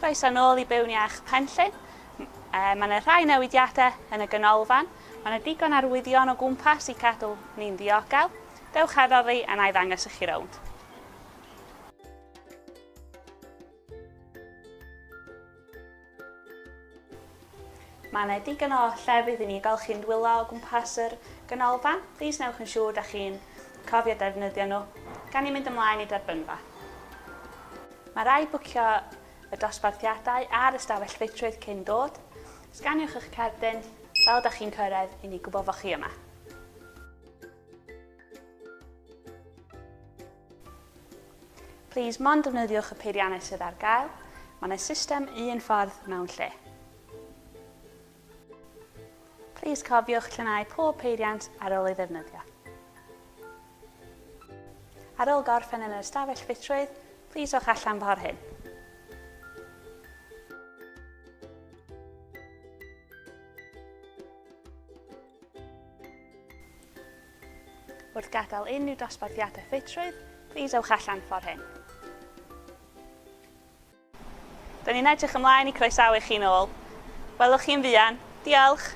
Croeso nôl i Byw'n Iach Penllyn. Mae yna rhai newidiadau yn y ganolfan. Mae yna digon arwyddion o gwmpas i cadw ni'n ddiogel. Dewch efo fi a na i ddangos i chi rownd. Mae yna digon o llefydd i ni golchi'n dwylo o gwmpas yr ganolfan. Plîs newch yn siŵr da chi'n cofio defnyddio nhw. Gan ni mynd ymlaen i derbynfa. Mae rhaid bwcio y dosbarthiadau a'r ystafell ffitrwydd cyn dod. Sganiwch eich cerdyn fel da chi'n cyrraedd i ni gwybod fod chi yma. Plîs mond defnyddiwch y peiriannau sydd ar gael. Mae yna system un ffordd mewn lle. Plîs cofiwch llynau pob peiriant ar ôl ei ddefnyddio. Ar ôl gorffen yn yr ystafell ffitrwydd, plîs ewch allan ffordd hyn. Wrth gadael unrhyw dosbarthiadau ffitrwydd, plîs ewch allan ffordd hyn. Dyn ni'n edrych ymlaen i croesawu chi nôl. Welwch chi'n fuan. Diolch!